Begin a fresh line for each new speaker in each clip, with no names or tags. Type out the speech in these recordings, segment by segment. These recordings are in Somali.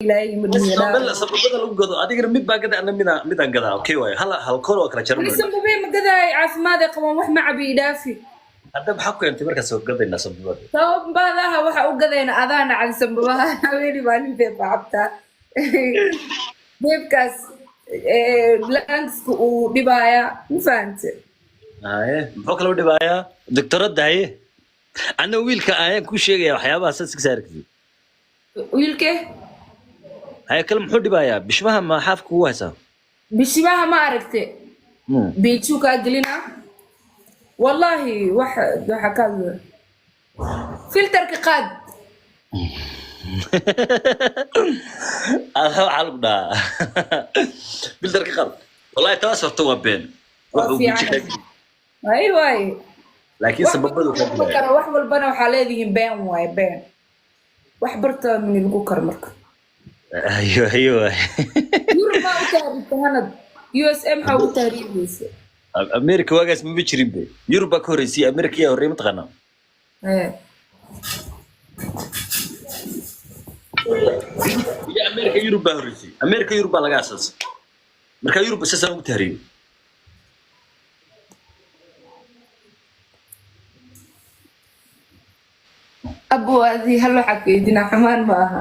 Ilaahay ima dhihi.
Sababada lagu gado adigana mid baa gada, ana midaan midaan gadaa. Okay waayo, hal hal kool waa kala jaran.
Sanbabey ma gadaay, caafimaad ay qabaan, wax ma cabi, idhaafi.
Hadda maxaa ku keentay markaas soo gadaynaa sababada?
Sababadaha waxa u gadayna adaa nacay sanbabaha, haweeni maalintee baa cabtaa. Beebkaas langska uu dhibaaya, ma fahante?
Haye, muxuu kala dhibayaa doctoradda? Haye, anna wiilka ayaan kuu sheegaya waxyaabaha saas ka saari kartid.
Wiilke?
Haye, kale muxuu dhibayaa? Bishmaha ma xaafka kugu haysaa?
Bishimaha ma aragte? Biijuu kaa gelina wallahi. Wax waxa ka hadlaya filterka qaad.
Ada waxaa lagu dhahaa filterka qaad. Wallahi taas horta waa been.
Waa
Wuxuu guji
fiican. Waay waay.
Laakiin sababadu ka
wax
dhibaya.
Karo wax walbana waxaa leedihiin been waaye, been. Wax barta mini lagu karo marka.
Ayo ayo.
Yurub maa u tahriibta hanad? USA maxaa ugu tahriibaysa?
America waagaas mama jirin be. Yurub baa ka horreysay. America yaa horreey mataqaanaa?
Eh.
Iyo America, Yurub baa horreysay. America Yurub baa laga asaasay. Marka Yurub saasaan ugu tahriibay.
Abu adii hal waxaa ku eedinaa, xumaan ma aha.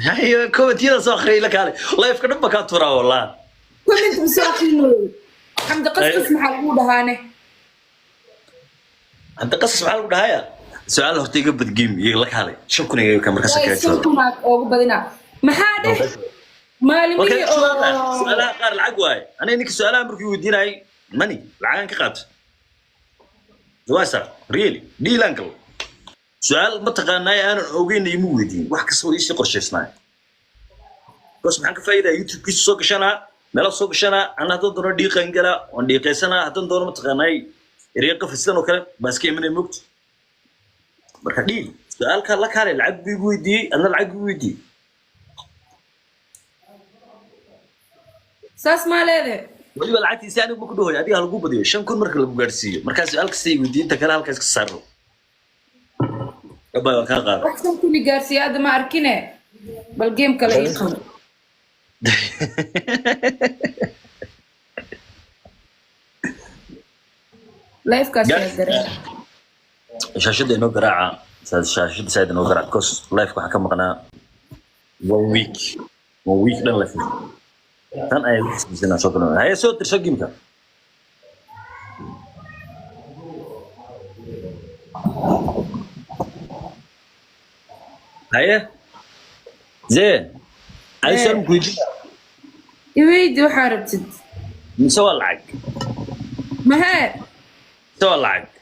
Hayo, commentiyada soo akhriyay la kaale. Live-ka dhan ba kaa turaa wallah.
Comment ma soo akrinooyo. Xamdi Qasqas maxaa lagu dhahaane?
Hadda Qasas maxaa lagu dhahaya? Su-aal horta iga badgeem iyo la kaale. 5,000 iga ka markaas kaga
shan
jawaab.
Kunaad oogu badinaa maxaa dheh maalimihii oo
Su-aalaha qaar lacag waaye. Aniga ninka su-aalaha markii weydiinayay money lacagan ka qaato. Waasa really deal uncle. Su-aal ma taqaanaay aanan ogeyn ima weydiin. Wax kasta oo iisii qorshaysnaay. Bas maxaan ka faa'iidaa? YouTube-kiisa soo gashanaa, meelaha soo gashanaa, ana haddaan doono dhiiqan galaa, waan dhiiqaysanaa, haddaan doono mataqaanaay erey qafistan oo kale baa iska imanaya mogta. Marka dhiil su-aalka la kaale lacag buu igu weydiiyey, adna lacag buu weydiiyey.
Saas maa leedahay?
Weliba lacagtiisa anigu ma ku dhahoy, adiga halagu badiyo 5,000 marka lagu gaadhsiiyo. Markaa su-aal kasta i weydiinta kale halkaas ka saarno. Gabay waan kaa qaada.
Wax 5,000 i gaarsiiya hadda ma arkine, bal game kale ii qabo. Lifekaas yaa garan.
Shaashadda inoo garaaca, shaashadda saaid inoo garaaca, because life waxaa ka maqnaa one week, one week dhan life tan ayay ku xisbisanaa soo galan. Haye, soo dirso gimka. Haye zee ay soo weydiin.
Iweydi waxaa rabtid.
Mise waa lacag?
Mahee?
Mise waa lacag?